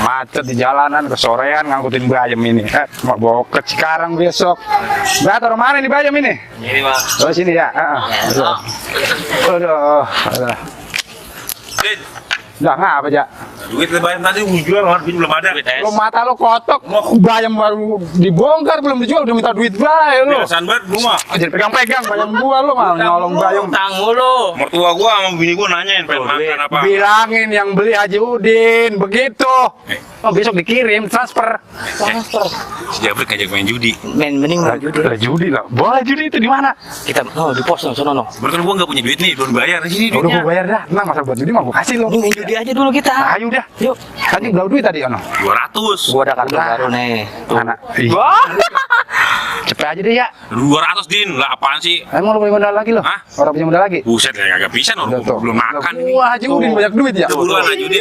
Macet di jalanan, kesorean ngangkutin bayam ini. Mau bawa ke Cikarang besok. Mbak, taruh mana nih bayam ini? Ini Pak. Oh sini ya. Aduh. Lah ngapa aja? Duit bayam tadi jual, duit belum ada. Lo mata lo kotok, bayam baru dibongkar belum dijual udah minta duit bayam lo. Biasaan banget gua mah. Jadi pegang-pegang bayam gua lo malah nyolong bayam. Utang mulu. Mertua gua sama bini gua nanyain pengen makan apa. Bilangin yang beli Haji Udin begitu. Oh besok dikirim transfer. Si Jabrik ngajak main judi. Mending main judi. Judi lah. Boleh judi itu di mana? Kita di pos sono no. Berarti gua nggak punya duit nih, belum bayar sini Udah duitnya. gua bayar dah. Nah masa buat judi mah gua kasih lo. Main judi aja dulu kita. Ayo dah. Yuk. Tadi berapa duit tadi ono? 200. Gua ada kartu baru nih. Anak. Cepet aja deh ya. 200 Din, lah apaan sih? Emang lo punya modal lagi lo? Hah? Orang punya modal lagi? Buset, kagak bisa, Udah tuh. belum makan ini. Wah Haji Udin banyak duit ya. Buruan aja Udin.